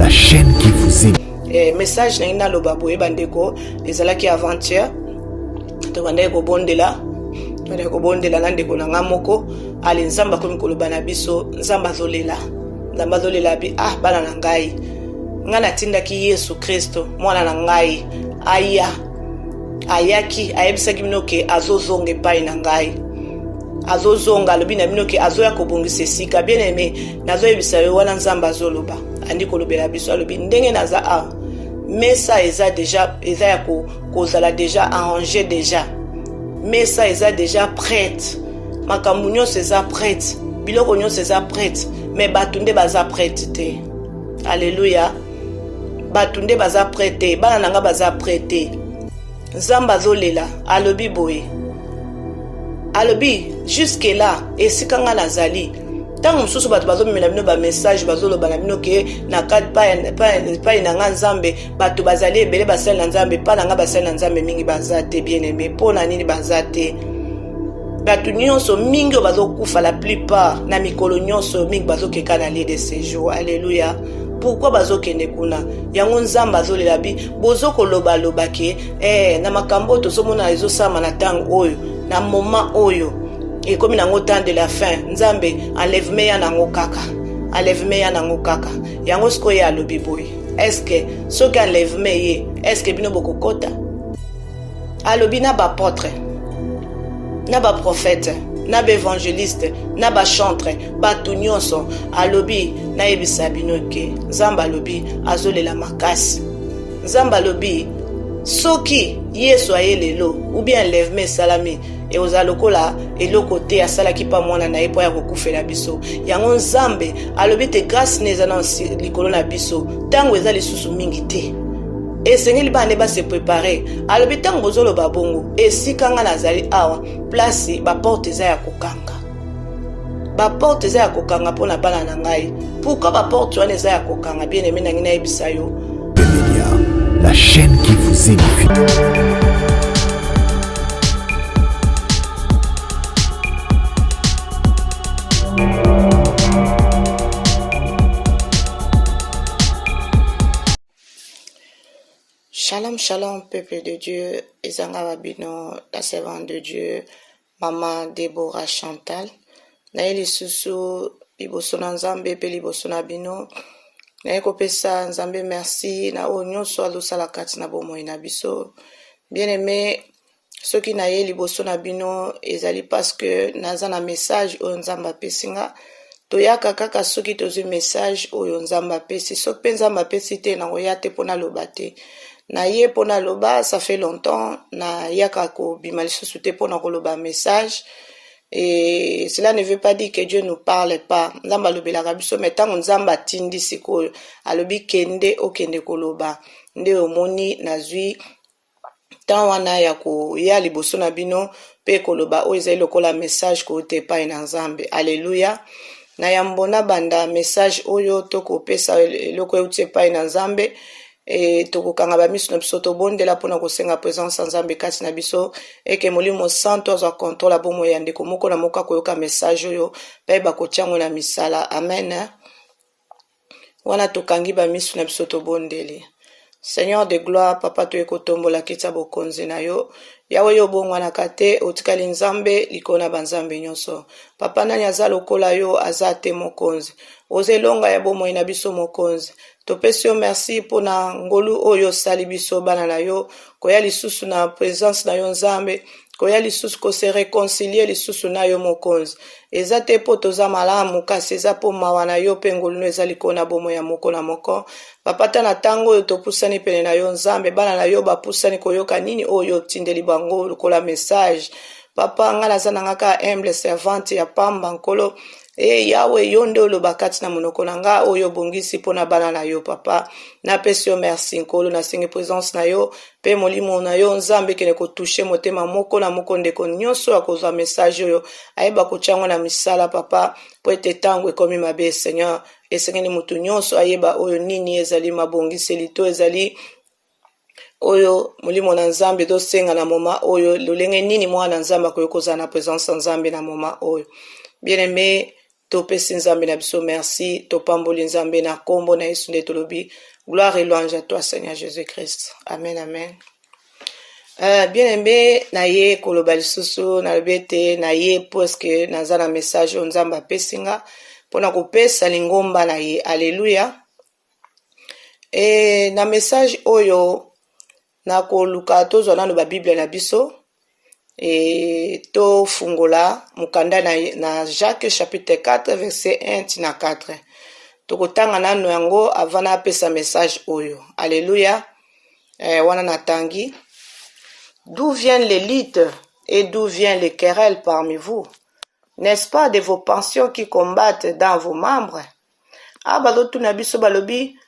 La chaîne qui vous aide. Eh, message nangi naloba boye bandeko ezalaki avant-hier tobandaki kobondela tobandaki kobondela na ndeko na ngai moko ale nzambe akomi koloba na biso nzambe azolela nzambe azolela bi ah bana na ngai ngai natindaki yesu kristo mwana na ngai aya ayaki ayebisaki bino ke azozonga epai na ngai azozonga alobi na bino ke azoya kobongisa esika bien aime nazoyebisa yo wana nzambe azoloba andi kolobela biso alobi ndenge naza awa mesa eza deja eza ya kozala deja arrange deja mesa eza deja prête makambo nyonso eza prête biloko nyonso eza prête me bato nde baza prête te alleluya bato nde baza prête te bana na nga baza prête te nzambe azolela alobi boye alobi jusque là esika nga nazali ntango mosusu bato bazomemela bino bamessage bazoloba na bino ke na epai na nga nzambe bato bazali ebele basali na nzambe epai na nga basali na nzambe mingi baza te bien aime mpo na nini baza te bato nyonso mingi oyo bazokufa la plupart na mikolo nyonso mingi bazokeka na lieu de séjour alleluya pourkui bazokende kuna yango nzambe azolela bi bozo kolobaloba ke eh, na makambo oyo tozomona ezosalama na ntango oyo na moment oyo ekomi nango temps de la fin nzambe enlèvement ya nango kaka enlèvement ya nango kaka yango sikoyo ye alobi boye estce soki enlèvement ye estce bino bokokota alobi na bapotre na baprofete na baevangeliste na bachantre bato nyonso alobi nayebisa bino ke nzambe alobi azolela makasi nzambe alobi soki yesu aye lelo ou bien enlèvement esalami ekozala lokola eloko te asalaki mpa mwana na ye mpo ya kokufela biso yango nzambe alobi te grâce ne eza na likolo na biso ntango eza lisusu mingi te esengeli bana nde base prepare alobi ntango bozoloba bongo esika ngai nazali awa place baporte eza ya kokanga baporte eza ya kokanga mpo na bana na ngai pourkui baporte wana eza ya kokanga bien aime nangi nayebisa yo Media, la chaîne qui vous édifie. Shalom, shalom, peuple de Dieu, ezanga babino, la servante de Dieu, Mama Deborah Chantal. Naye lisusu liboso na Nzambe pe liboso na bino. Naye kopesa Nzambe merci na oyo nyonso azosala kati na bomoi na biso. Bien aimé, soki naye liboso na bino ezali parce que naza na message oyo Nzambe apesi nga. Toyaka kaka soki tozwi message oyo Nzambe apesi. Soki mpe Nzambe apesi te, nakoya te mpo naloba te. Naye mpo naloba, ça fait longtemps nayaka kobima lisusu te mpo na koloba message. Et cela ne veut pas dire que Dieu nous parle pas. Nzambe alobelaka biso, mais ntango Nzambe atindi sikoyo, alobi kende okende koloba. Nde omoni nazwi temps wana ya koya liboso na bino mpe koloba oyo ezali lokola message kouta epai na Nzambe. Alleluia. Na yambo nabanda message oyo to kopesa eloko euti epai na Nzambe, e, tokokanga bamiso na biso tobondela mpo na kosenga presence ya Nzambe kati na biso eke Molimo Santo azwa controle ya bomoi ya ndeko moko na moko akoyoka message oyo mpe ayeba kotia yango na misala. Amen. Wana tokangi ba misu na biso tobondeli. Seigneur de gloire, papa toye kotombola kiti ya bokonzi na yo. Yawe yo obongwanaka te, otikali Nzambe likolo na banzambe nyonso. Papa nani aza lokola yo aza te mokonzi. Oza elonga ya bomoi na biso mokonzi. Topesi yo merci mpo na ngolu oyo osali biso bana na yo, koya lisusu na presence na yo Nzambe, koya lisusu ko se reconcilier lisusu na yo mokonzi. Eza te mpo toza malamu, kasi eza mpo mawa na yo mpe ngolu no eza likolo na bomoi ya moko na moko. Papa, ata na ntango oyo topusani pene na yo Nzambe, bana na yo bapusani koyoka nini oyo otindeli bango lokola message. Papa, ngai naza na ngai kaka humble servante ya pamba, Nkolo. E Yawe, yo nde oloba kati na monoko na ngai oyo obongisi mpo na bana na yo. Papa, napesi yo merci Nkolo, nasengi presence na yo mpe molimo na yo Nzambe ekende kotouche motema moko na moko, ndeko nyonso akozwa message oyo ayeba kotia yango na misala papa, mpo ete ntango ekomi mabe Seigneur, esengeli moto nyonso ayeba oyo nini ezali mabongiseli to ezali oyo molimo na Nzambe ezosenga na moma oyo, lolenge nini mwana na Nzambe akoki kozala na presence ya Nzambe na moma oyo. Bien-aimé, Topesi Nzambe na biso merci, topamboli Nzambe na kombo na Yesu nde tolobi gloire et louange à toi Seigneur Jésus-Christ. Amen, amen. Bien aimé, na ye koloba lisusu, nalobi ete na ye puisque naza na message oyo Nzambe apesi nga mpona kopesa lingomba na ye. Alleluya. E na message oyo nakoluka tozwa nano babiblia na biso e tofungola mokanda na Jacques chapitre 4 verset 1 tina 4. Tokotanga nano yango avant napesa message oyo. Alleluya. Wana natangi: D'où viennent les luttes et d'où viennent les querelles parmi vous? N'est-ce pas de vos passions qui combattent dans vos membres? Awa bazotuna biso, balobi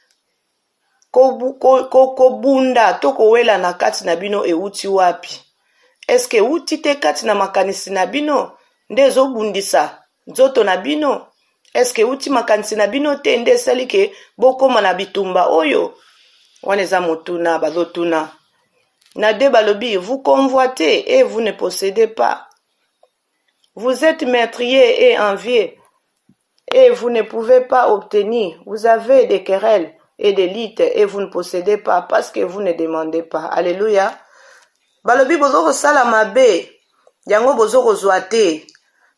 kobunda to kowela na kati na bino ewuti wapi? Eske ewuti te kati na makanisi na bino nde ezobundisa nzoto na bino? Eske ewuti makanisi na bino te nde esali ke bokóma na bitumba oyo? Wana eza motuna bazotuna. Na 2 balobi: Vous convoitez et vous ne possédez pas, vous êtes meurtrier et envieux et vous ne pouvez pas obtenir. Vous avez des querelles et des luttes et vous ne possédez pas parce que vous ne demandez pas. Alléluia. Balobi bozo kosala mabe, yango bozo kozwa te.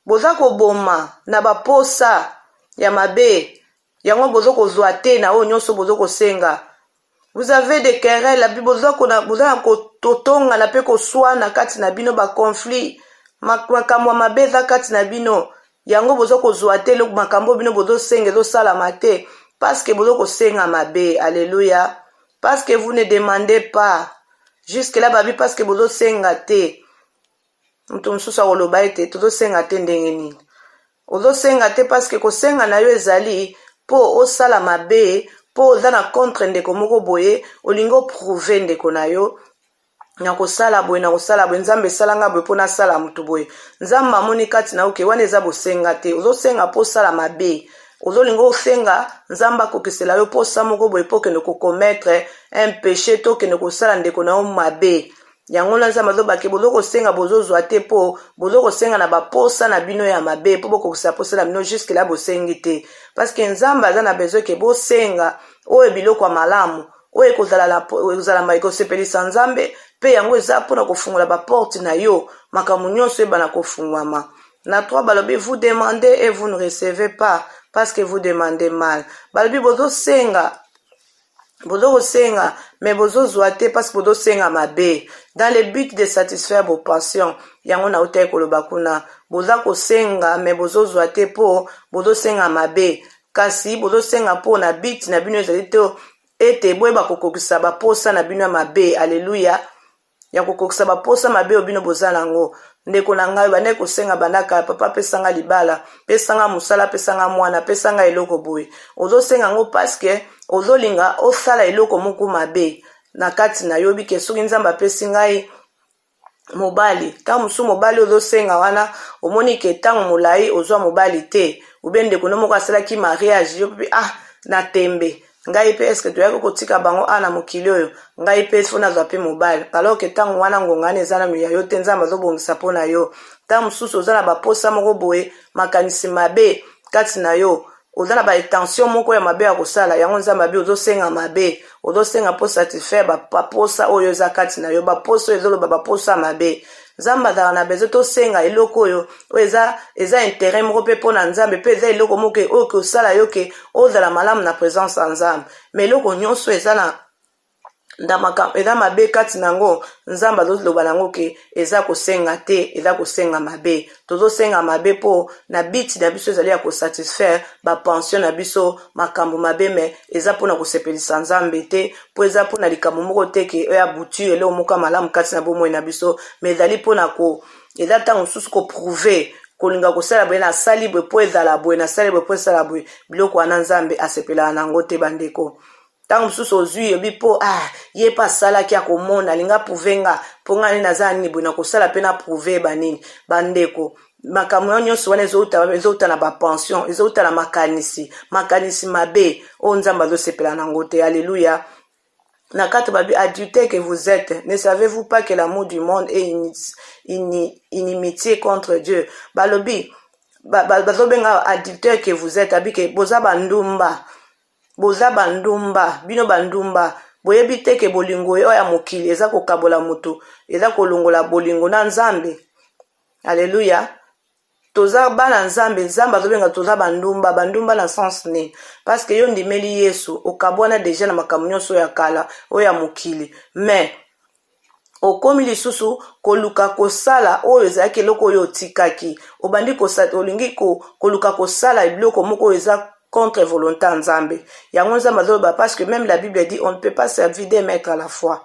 Boza koboma na baposa ya mabe, yango bozo kozwa te na oyo nyonso bozo kosenga. Vous avez des querelles, abi boza na kotongana mpe koswana kati na bino, baconflit, makambo ya mabe eza kati na bino, yango boza kozwa te. Makambo bino bozosenga ezosalama te parce que boza kosenga mabe. Alléluia. Parce que vous ne demandez pas. Jusque là babi parce que bozosenga te. Moto mosusu akoloba ete tozosenga te ndenge nini? Ozosenga te parce que kosenga na yo ezali mpo osala mabe, mpo oza na contre ndeko moko boye, olingi oprouver ndeko na yo na kosala boye, na kosala boye, Nzambe esalanga boye mpo nasala motu boye. Nzambe amoni kati na yo ke wana eza bosenga te. Ozosenga mpo osala mabe, ozolinga osenga Nzambe akokisela yo mposa moko boye mpo okende kocommettre un péché to okende kosala ndeko na yo mabe. Yango na Nzambe azobake bozo kosenga, bozozwa te mpo bozo kosenga na baposa na bino ya mabe, mpo bokokisa posa na bino. Jusque là bosengi te parce que Nzambe aza na besoin ke bosenga oyo biloko ya malamu, oyo ekozala ekosepelisa Nzambe, mpe yango eza mpona kofungola baporte na yo, makambo nyonso ebana kofungwama. Na 3 balobi: Vous demandez et vous ne recevez pas parce que vous demandez mal. Balobi bozosenga, bozokosenga mais bozozwa te parce que bozosenga mabe, dans le but de satisfaire vos passions. Yango nautaki koloba kuna, boza kosenga mais bozozwa te mpo bozosenga mabe, kasi bozosenga mpo na but na bino ezali te ete boyeba kokokisa baposa na bino ya mabe. Aleluya. Ya kokokisa baposa mabe oyo bino boza nango. Ndeko na ngai, bandaki kosenga bandaka: "Papa, pesanga libala, pesanga mosala, pesanga mwana, pesanga eloko boye." Ozosenga yango parce que ozolinga osala eloko moko mabe na kati na yo, bike soki Nzambe apesi ngai mobali, ntango mosusu mobali ozosenga wana, omoni ke ntango molai ozwa mobali te, ube ndeko no moko asalaki mariage, yo mpe ah, na tembe, ngai mpe eske toyaki kotika bango a na mokili oyo, ngai mpe faut nazwa mpe mobali, alors ke ntango wana ngonga wana eza nanu ya yo te. Nzambe azobongisa mpo na yo. Ntango mosusu oza na baposa moko boye, makanisi mabe kati na yo, oza na baintention moko ya mabe ya kosala yango. Nzambe abi ozosenga mabe, ozosenga mpo satisfaire baposa oyo eza kati na yo, baposa oyo ezoloba baposa mabe. Nzambe azalaka na besoin tosenga eloko oyo eza intérêt moko mpe mpo na Nzambe, mpe eza eloko moko oyo kosala yo ke ozala malamu na présence ya Nzambe. Mais eloko nyonso eza na eza mabe kati na yango, Nzambe azoloba nango ke eza kosenga te, eza kosenga mabe. Tozosenga mabe mpo na but na biso ezali ya kosatisfaire bapassion na biso, makambo mabe, mais eza mpona kosepelisa Nzambe te, mpo eza mpona likambo moko te ke oyo abutu eloko moko ya malamu kati na bomoi na biso, mais ezali mpona ko eza ntango mosusu koprouver, kolinga kosala boye, nasali boye mpo ezala boye, nasali boye mpo esala boye. Biloko wana Nzambe asepelaka nango te, bandeko. Ntango mosusu ozwi yobi mpo ah, ye mpe asalaki, akomona, alinga prouver nga mpo nga nini, naza nini boye, nakosala mpe na prouver banini. Bandeko, makambo yo nyonso wana ezouta na bapassion, ezouta na makanisi mabe oyo Nzambe azosepela nango te. Alleluya. Na 4 babi: Adultère que vous êtes, ne savez-vous pas que l'amour du monde est inimitié contre Dieu? Balobi Bazobenga ba, adultère que vous êtes, abike boza bandumba, boza bandumba, bino bandumba, boyebi te ke bolingo oyo ya mokili eza kokabola motu, eza kolongola bolingo na Nzambe. Alleluya. Toza bana Nzambe. Nzambe azobenga toza bandumba. Bandumba na sens nini? Parce que yo ndimeli Yesu, okabwana déjà na makambo nyonso ya kala oyo ya mokili, mais okomi lisusu koluka kosala oyo ezalaki eloko oyo otikaki. Obandi olingi koluka kosala biloko moko oyo eza contre volonté ya Nzambe. Yango Nzambe azoloba, parce que même la Bible dit: on ne peut pas servir deux maîtres à la fois.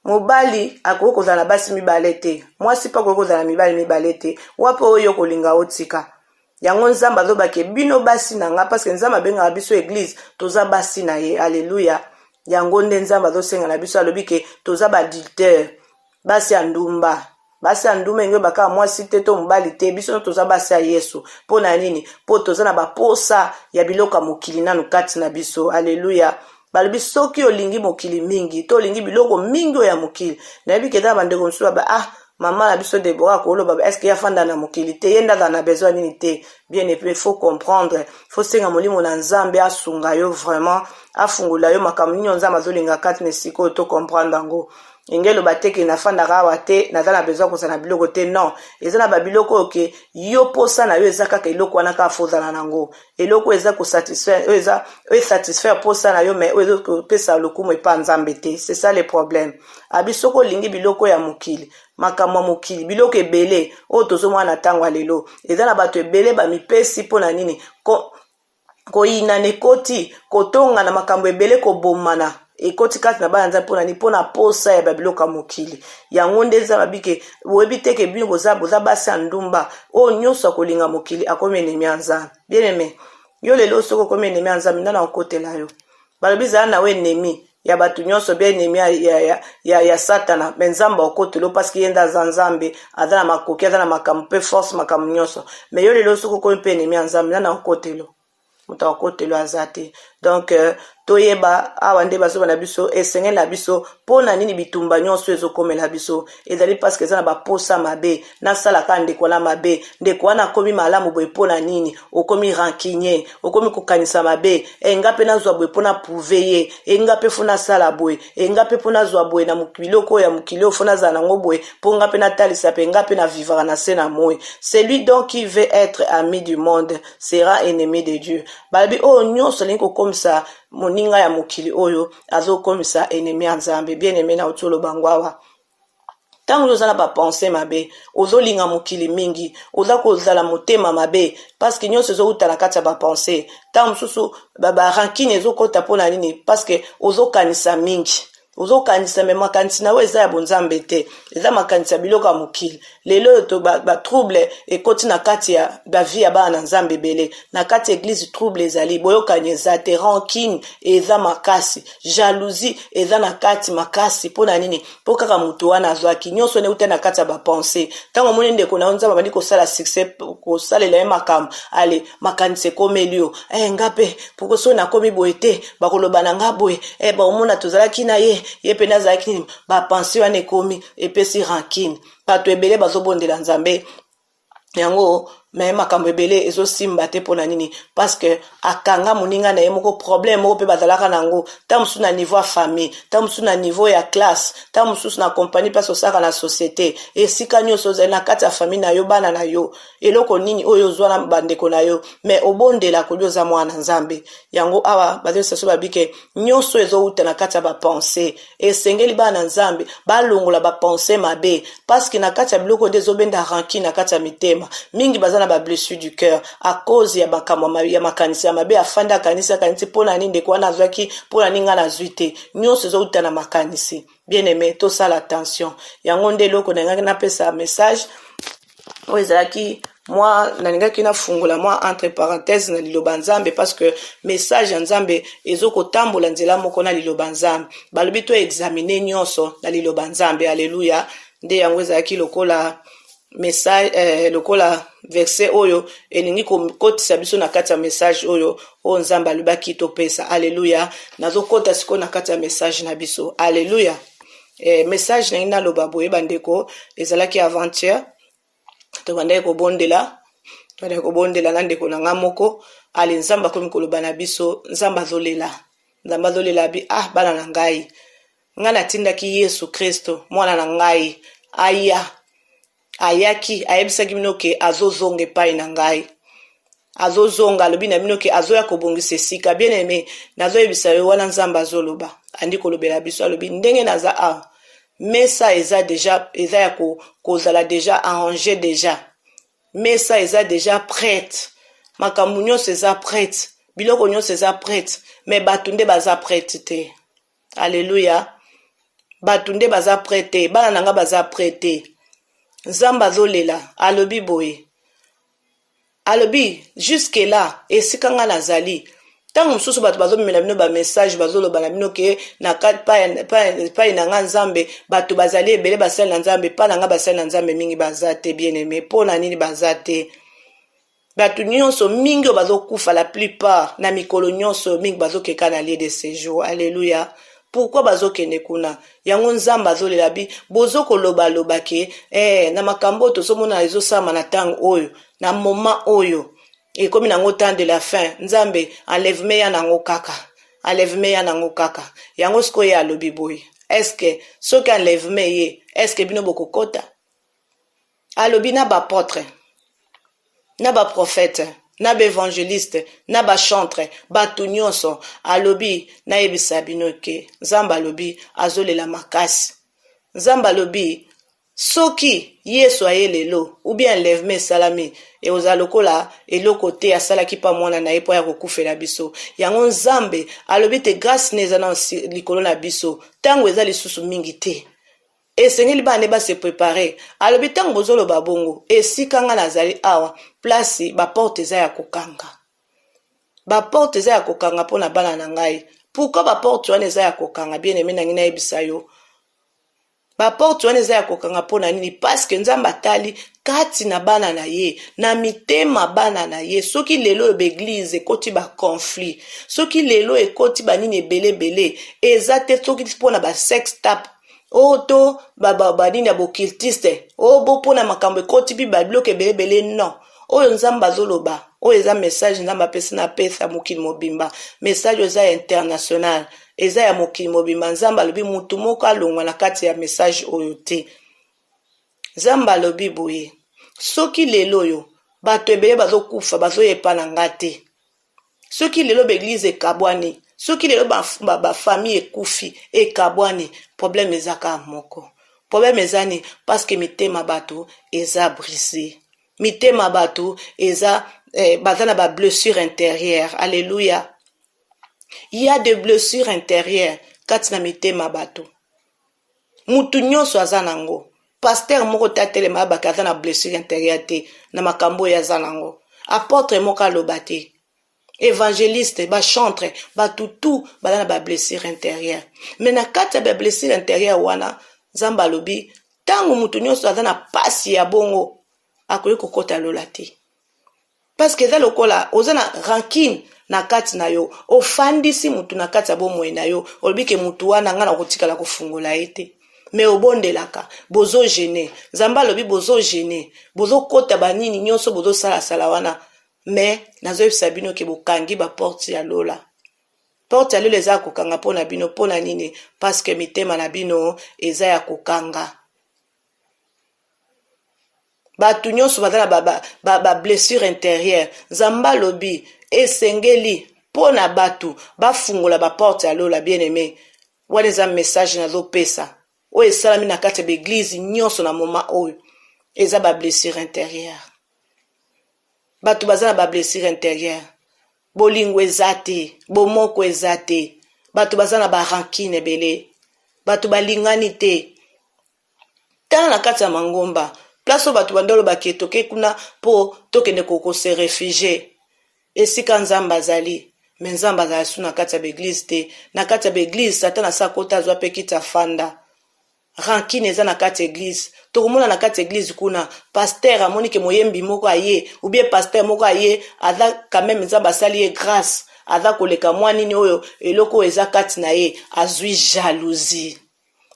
Mobali akoki kozala na basi mibale te, mwasi mpe akoki kozala na mibali mibale te. Wapi oyo kolinga otika? Yango Nzambe azobake bino basi na nga, parce que Nzambe abengaka biso église, toza basi na ye. Alleluya. Yango nde Nzambe azosenga na biso, alobi ke toza baadultère, basi ya ndumba. Basi ya ndumba engi oyeba mwasi te to mobali te. Biso no toza basi ya Yesu. Mpo na nini? Mpo toza na baposa ya biloko ya mokili nanu kati na biso. Alleluya. Balobi soki olingi mokili mingi to olingi biloko mingi oyo ya mokili. Nayebi ke eza na bandeko mosusu baba: ah, mama na biso Debora akoloba, est-ce ye afanda na mokili te? Ye nde azala na besoin nini te? Bien aimé, faut comprendre, faut senga molimo na Nzambe asunga yo vraiment, afungola yo makambo nini Nzambe azolinga kati na esika oyo. Tocomprendre yango. Enge eloba te ke nafandaka awa te, naza na besoin kozala na biloko te. Non, eza na babiloko oyo ke yo posa na yo eza kaka eloko wana, kaka faut ozala nango, eloko oyo eza kosatisfaire, oyo eza oyo esatisfaire posa na yo, mais oyo ezopesa lokumu epa Nzambe te. C'est ça le problème. Abi soki olingi biloko ya mokili, makambo ya mokili, biloko ebele oyo tozomona na ntango ya lelo, eza na bato ebele bamipesi. Mpo na nini? Koyinana ekoti, kotonga na makambo ebele, kobomana ekoti kati na bana Nzambe. Mpona nini? Mpona posa ya babiloko ya mokili. Yango nde eza babike boyebi te ke bino boza basi ya ndumba. Oyo nyonso akolinga mokili akomi ennemi ya Nzambe. Bien aimé, yo lelo soki okomi ennemi ya Nzambe, ndana okotela yo. Balobi zala na yo ennemi ya bato nyonso, bien ennemi ya Satana, mais Nzambe akotela yo, parce que ye nde aza Nzambe, aza na makoki, aza na makambo mpe force, makambo nyonso. Mais yo lelo soki okomi mpe ennemi ya Nzambe, ndana okotela? Moto akotelo aza te. Donc toyeba awa nde bazoba na biso, esengeli na biso. Mpo na nini bitumba nyonso ezokomela biso? Ezali parce que eza na baposa mabe. Nasalaka ndeko wana mabe, ndeko wana akomi malamu boye, mpo na nini? Okomi rancunier, okomi kokanisa mabe. E, nga mpe nazwa boye mpo na prouver ye. E, nga mpe faut nasala boye. E, nga mpe mpo nazwa boye na biloko oyo ya mokili oyo, faut nazala nango boye mpo nga mpe natalisa mpe nga mpe navivaka na se na moi. Celui donc qui veut être ami du monde sera ennemi de Dieu. Balobi oyo nyonso alingi kokomisa moninga ya mokili oyo, azokomisa ennemi ya Nzambe. Bien aimé, na oti oloba ngo awa, ntango oza na bapensées mabe, ozolinga mokili mingi, oza kozala motema mabe, parce que nyonso ezowuta na kati ya bapensées. Ntango mosusu barancune ezokɔta. Mpo na nini? Parce que ozokanisa mingi, ozokanisa, mais makanisi na yo eza ya bonzambe te, eza makanisi ya biloko ya mokili. Lelo oyo batrouble ekoti na kati ya bavie ya bana na Nzambe ebele. Na kati ya église trouble ezali, boyokani eza te, rancune eza makasi, jalousie eza na kati makasi. Mpo na nini? Mpo kaka moto wana azwaki. Nyonso wana euta na kati ya bapensées. Ntango omoni ndeko na yo, Nzambe abandi kosala succès, kosalela ye makambo, ale makanisi ekomeli yo: eh, nga mpe poko soki nakomi boye te, bakoloba na nga boye, eh, bakomona tozalaki na ye, ye mpe nazalaki nini. Bapensées wana ekomi, epesi rancune. Bato ebele bazobondela Nzambe yango, mais makambo ebele ezosimba te. Mpo na nini? Parce que akanga moninga na ye moko, problème moko mpe bazalaka nango, ntango mosusu na niveau ya famille, ntango mosusu na niveau ya classe, ntango mosusu na compagnie, place osalaka na société, esika nyonso ozali, na kati ya famille na yo, bana na yo, eloko nini oyo ozwa na bandeko na yo. Mais obondela koli, oza mwana Nzambe. Yango awa bazoyebisa so babike nyonso ezowuta na kati ya bapensées. Esengeli bana na Nzambe balongola bapensées mabe, parce que na kati ya biloko nde ezobenda rancune na kati ya mitema. Mingi baza na bablessure du cœur à cause ya makambo ya makanisi ya mabe. Afandi, akanisi, akanisi: mpo na nini ndeko wana azwaki? Mpo na nini ngai nazwi te? Nyonso ezowuta na makanisi. Bien aimé, tosala attention. Yango nde eloko nalingaki napesa message oyo. Ezalaki mwa nalingaki nafungola mwa entre parenthèse na liloba Nzambe, parce que message ya Nzambe ezokotambola nzela moko na liloba Nzambe. Balobi to examine nyonso na liloba Nzambe. Alleluya. Nde yango ezalaki lokola message, lokola verset oyo elingi kokotisa biso na kati ya message oyo Nzambe alobaki topesa. Alleluya. Nazokɔta sikoyo na kati ya message na biso. Alleluya. Message nangi naloba boye, bandeko, ezalaki avant-hier, tobandaki kobondela. Tobandaki kobondela na ndeko na nga moko. Ale Nzambe akomi koloba na biso, Nzambe azolela. Nzambe azolela abi, ah bana na ngai, ngai natindaki Yesu Kristo mwana na ngai aya. Ayaki, ayebisaki bino ke azozonga epai na ngai. Azozonga, alobi na bino ke azoya kobongisa esika. Bien aime, nazoyebisa yo wana Nzambe azoloba, andi kolobela biso, alobi ndenge naza awa, mesa eza deja, eza ya kozala deja arrange deja. Mesa eza deja prete, makambo nyonso eza prete, biloko nyonso eza prete, me bato nde baza prete te. Alleluia. Bato nde baza prete te, bana na nga baza prete te. Nzambe azolela, alobi boye, alobi jusque là esika nga nazali. Ntango mosusu bato bazomemela bino bamessage, bazoloba na bino ke na pai na nga Nzambe bato bazali ebele, basali na Nzambe. Pa na nga basali na Nzambe mingi baza te. Bien aimé, mpo na nini baza te? Bato nyonso mingi oyo bazokufa, la plupart na mikolo nyonso mingi bazokeka na lieu de séjour. Alleluya. Pourquoi bazokende kuna? Yango Nzambe azolela bi bozokolobaloba ke na makambo oyo tozomona ezosalama na ntango oyo, na moment oyo ekomi nango temps de la fin. Nzambe, enlèvement ya nango kaka, enlèvement ya nango kaka. Yango sikoyo ye alobi boye, est-ce soki enlèvement ye, est-ce bino bokokota? Alobi na baapôtre, na baprophète, na baévangéliste, na bachantre, bato nyonso. Alobi nayebisa bino ke Nzambe alobi azolela makasi. Nzambe alobi soki Yesu aye lelo ou bien enlèvement esalami, ekozala lokola eloko te asalaki mpa mwana na ye mpo ya kokufela biso. Yango Nzambe alobi te grâce ne eza na likolo na biso, ntango eza lisusu mingi te, esengeli bana nde base préparer. Alobi ntango bozoloba bongo, esika nga nazali awa, place baporte eza ya kokanga, baporte eza ya kokanga mpo na bana na ngai. Pourquoi baporte wana eza ya kokanga? Bien aimé, nangi nayebisa yo, baporte wana eza ya kokanga mpo na nini? Parce que Nzambe atali kati na bana na ye, na mitema bana na ye. Soki lelo oyo baéglise ekoti baconflit, soki lelo ekoti banini ebele ebele, eza te soki mpona basextape oyo to banini ya bocultiste oyo bo mpona makambo ekoti mpi babiloko ebele ebele. Non, oyo Nzambe azoloba, oyo eza message Nzambe apesi na apesa mokili mobimba. Message oyo eza ya international, eza ya mokili mobimba. Nzambe alobi mutu moko alongwa na kati ya message oyo te. Nzambe alobi boye, soki lelo oyo bato ebele bazokufa, bazoyepa na nga te. Soki lelo baéglise ekabwani, soki lelo bafamille ekufi, ekabwani, problème eza kaka moko. Problème eza nini? Parce que mitema bato eza brisé, mitema bato eza baza na bablessure intérieure. Alléluia. Il y a des blessures intérieures kati na mitema bato. Mutu nyonso aza nango. Pasteur moko te atelema abaki aza na blessure intérieure te na makambo oyo aza nango. Apôtre moko aloba te, évangéliste, bachantre, bato tu baza na bablessure intérieure. Mais na kati ya bablessure intérieure wana, Nzambe alobi ntango motu nyonso aza na pasi ya bongo akoki kokɔta lola te, parce que eza lokola oza na rancune na kati na yo, ofandisi mutu na kati ya bomoi na yo, olobi ke mutu wana ngai na kotikala kofungola ye te. Me obondelaka, bozogêner. Nzambe alobi bozogêner, bozokɔta banini nyonso bozosalasala wana. Me nazoyebisa bino ke bokangi baporte ya lola. Porte ya lola eza ya kokanga mpo na bino. Mpo na nini? Parce que mitema na bino eza ya kokanga. Bato nyonso baza na bablessure ba, ba intérieure. Nzambe alobi esengeli mpo na bato bafungola baporte ya lola. Bien aimé, wana eza message nazopesa. Oyo esalami na kati ya baéglise nyonso na moment oyo eza bablessure intérieure. Bato baza na bablessure intérieure, bolingo eza te, bomoko eza te, bato baza na barancune ebele, bato balingani te. Tala na kati ya mangomba, place oyo bato banda olobaki toke kuna mpo tokende kose réfugier esika Nzambe azali. Me Nzambe azala su na kati ya baéglise te. Na kati ya baéglise, Satan asa akota, azwa mpe kiti, afanda. Rancune eza na kati ya église. Tokomona na kati ya église kuna, pasteur amoni ke moyembi moko aye, ou bien pasteur moko aye, aza quand même, Nzambe asali ye grâce, aza koleka mwa nini oyo, eloko oyo eza kati na ye, azwi jalousie,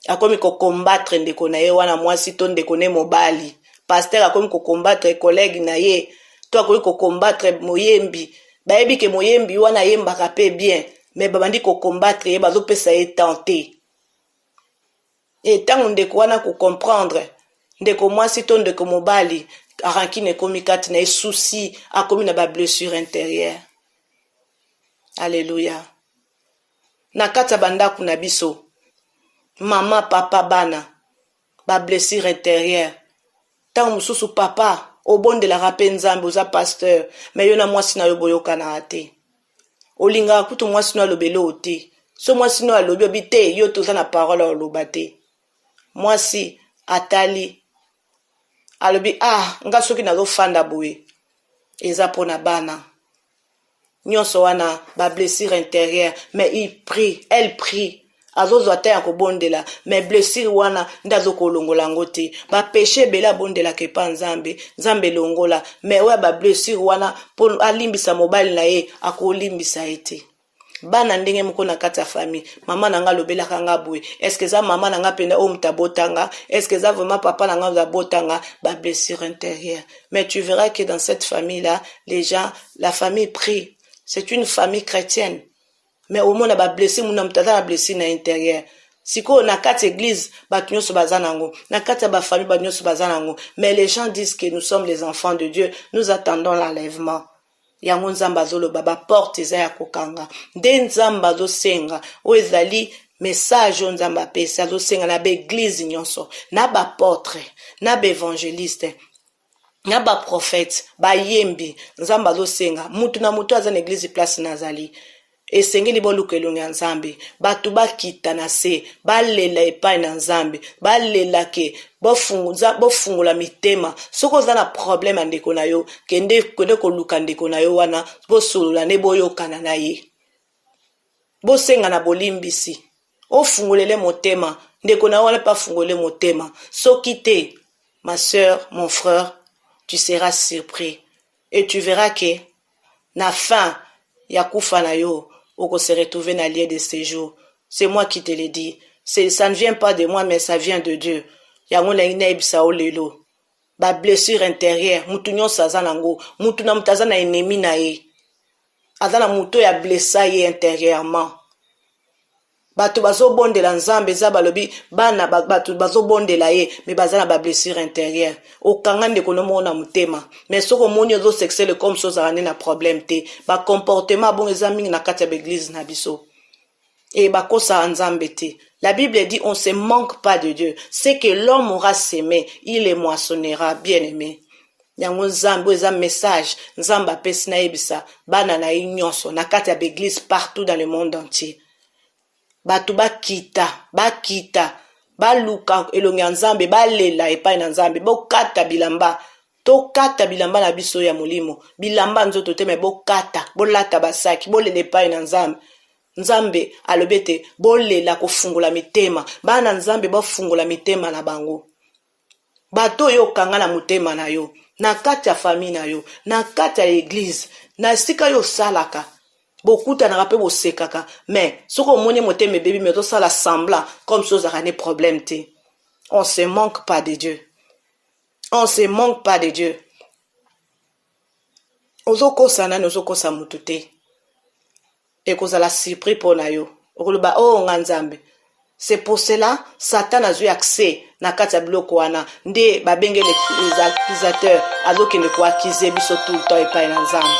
akomi kocombattre ndeko na ye wana mwasi to ndeko ne mobali. Pasteur akomi kocombattre collègue na ye. To akoki kocombattre moyembi. Bayebi ke moyembi wana ayembaka mpe bien, mais babandi kocombattre ye, bazopesa ye temps te. E ntango ndeko wana kocomprendre, ndeko mwasi to ndeko mobali, rancune ekomi kati na ye, souci, akomi na bablessure intérieure. Alleluya. Na kati ya bandako na biso, mama, papa, bana, bablessure intérieure. Ntango mosusu papa obondelaka mpe Nzambe, oza pasteur, mais yo na mwasi na yo boyokanaka te. Olingaka kutu mwasi no alobeli oyo te. So mwasi no alobi, obi te, yo toza na parole ya oloba te. Mwasi atali, alobi: "Ah, nga soki nazofanda boye eza mpona bana." Nyonso wana bablessure intérieure. Mais il prie, elle prie, azozwa te ya kobondela, mais blessure wana nde azokolongola yango te. Bapéchés ebele abondelaka epa Nzambe, Nzambe elongola, mais oyo bablessure wana, mpo alimbisa mobali na ye, akolimbisa ye te. Bana ndenge moko na kati ya famille: "Mama na nga alobelaka nga boye, est-ce eza mama na nga mpenza oyo moto abotanga? Est-ce eza vraiment papa na nga oyo abotanga?" Bablessure intérieure. Mais tu verras que dans cette famille là les gens, la famille prie, c'est une famille chrétienne, mais omona bablessure, muna moto aza na blessure na intérieur. Sikoyo na kati église, bato nyonso baza nango, na kati ya bafamille, bato nyonso baza nango, mais les gens disent que nous sommes les enfants de Dieu, nous attendons l'enlèvement. Yango Nzambe azoloba, baporte eza ya kokanga. Nde Nzambe azosenga, oyo ezali message oyo Nzambe apesi, azosenga na baéglise nyonso, na baapôtre, na baévangéliste, na baprophète, bayembi. Nzambe azosenga mutu na mutu aza na église, place nazali, esengeli boluka elongi ya Nzambe. Bato bakita na se, balela epai na Nzambe, balela ke bofungola mitema. Soki oza na problème ya ndeko na yo, kende, kende koluka ndeko na yo wana, bosolola nde, boyokana na ye, bosenga na bolimbisi, ofungolele motema ndeko na yo wana mpe afungole motema. Soki te, ma soeur, mon frère, tu seras surpris et tu verras que na fin ya kufa na yo, se retrouver na lieu de séjour. C'est moi qui te le dis. Ça ne vient pas de moi, mais ça vient de Dieu. Yango nalingi nayebisa yo lelo, bablessure intérieure, mutu nyonso aza nango. Mutu na mutu aza na ennemi na ye, aza na mutu oyo ablessa ye intérieurement. Bato bazobondela Nzambe, eza balobi bana, bato bazobondela ye, mais baza na bablessure intérieure. Okanga ndeko no moko na motema, mais soki omoni ozosekisele comme so ozala nde na problème te. Bacomportement bongo eza mingi na kati ya baéglise na biso e bakosaka Nzambe te. La Bible dit: on se manque pas de Dieu. Ce que l'homme aura semé, il le moissonnera. Bien aimé, yango Nzambe, oyo eza message Nzambe apesi nayebisa bana na ye nyonso na kati ya baéglise partout dans le monde entier. Bato bakita, bakita, baluka elongi ya Nzambe, balela epai na Nzambe, bokata bilamba, tokata bilamba na biso ya molimo, bilamba nzoto te, mais bokata, bolata basaki, bolela epai na Nzambe. Nzambe alobi ete bolela, kofungola mitema. Bana Nzambe bafungola mitema na bango. Bato oyo okanga na motema na yo, na kati ya famille na yo, na kati ya église, na esika oyo osalaka, bokutanaka mpe bosekaka, mais soki omoni motema ebebi, mais ozosala semblant comme si ozalaka ne problème te. On se manque pas de Dieu, on se manque pas de Dieu. Ozokosa nani? Ozokosa motu te. Ekozala surpris mpo na yo, okoloba: "O oh, nga Nzambe." C'est pour cela Satan azwi accès na kati ya biloko wana, nde babenge les accusateurs, azokende koaccuser biso tout le temps epai na Nzambe.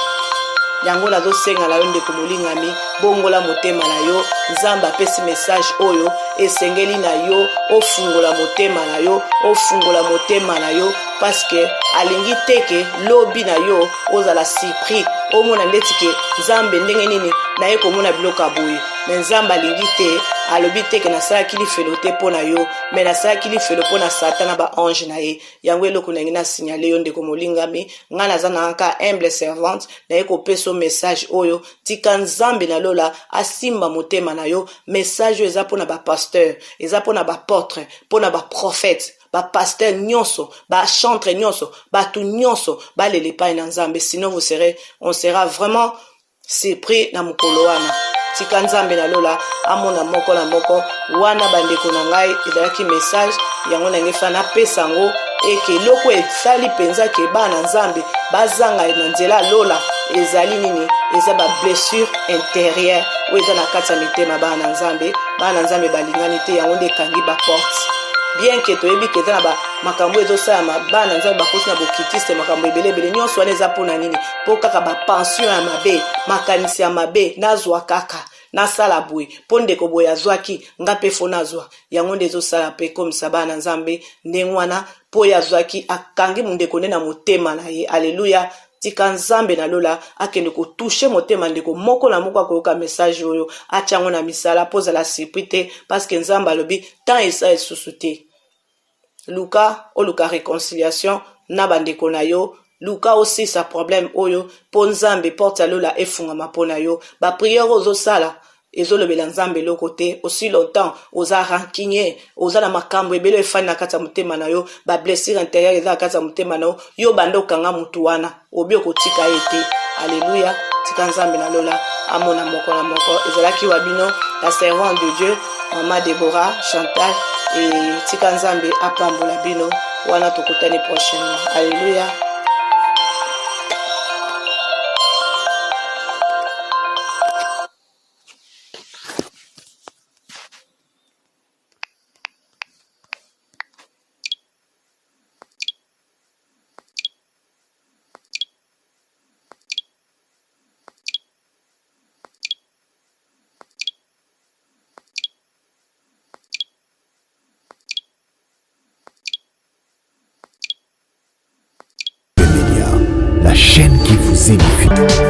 Yango nazosenga na yo, ndeko molingami, bongola motema na yo. Nzambe apesi message oyo, esengeli na yo ofungola motema na yo, ofungola motema na yo, parce que alingi te ke lobi na yo ozala surpris, omona ndeti ke Nzambe ndenge nini naye komona biloko ya boye. Mais Nzambe alingi te, alobi te ke nasalaki lifelo te mpo na yo, mais nasalaki lifelo mpo na Satan na baange na ye. Yango eloko nangi nasignaler yo, ndeko molingami. Ngai naza na kaka humble servante, naye kopesa yo message oyo. Tika Nzambe na lola asimba motema na yo. Message oyo eza mpona bapasteur, eza mpona baapôtre, mpona baprophète, bapasteur nyonso, bachantre nyonso, bato nyonso balela epai na Nzambe. Sinon vous serez, on sera vraiment surpris na mokolo wana. Tika Nzambe na lola amona moko na moko wana. Bandeko na ngai, ezalaki message yango nange fa napesa yango, eke eloko esali mpenza ke bana Nzambe. bazanga na nzela ya lola ezali nini? Eza ba blessure intérieure oyo eza na kati ya mitema bana na Nzambe. Bana na Nzambe balingani te, yango nde ekangi ba porte. Bien que toyebi ke eza na ba makambo ezosalama, bana na Nzambe bakosi na bokitiste, makambo ebele ebele nyonso wana eza mpo na nini? Mpo kaka ba pension ya mabe, makanisi ya mabe, nazwa kaka nasala boye mpo ndeko boye azwaki, nga mpe fo nazwa. Yango nde ezosala mpe ekomisa bana na Nzambe ndenge wana, mpo ye azwaki, akangi ndeko nde na motema na ye. Aleluya! Tika Nzambe na lola akende kotoucher motema ndeko moko na moko akoyoka message oyo, atia yango na misala, mpo ozala surpris te, parce que Nzambe alobi temps eza lisusu te. Luka oluka réconciliation na bandeko na yo, luka osisa problème oyo, mpo Nzambe porte ya lola efungama mpo na yo. Baprière oyo ozosala ezolobela Nzambe eloko te aussi longtemps oza rancunier, oza na makambo ebele efandi na kati ya motema na yo, bablessure intérieure eza na kati ya motema na yo. Yo banda okanga motu wana, obi okotika ye te. Alleluya! Tika Nzambe na lola amona moko na moko. Ezalaki wa bino, la servante de Dieu, Mama Deborah Chantal. E tika Nzambe apambola bino. Wana tokutani prochainement. Alleluya! Média, la chaîne qui vous édifie.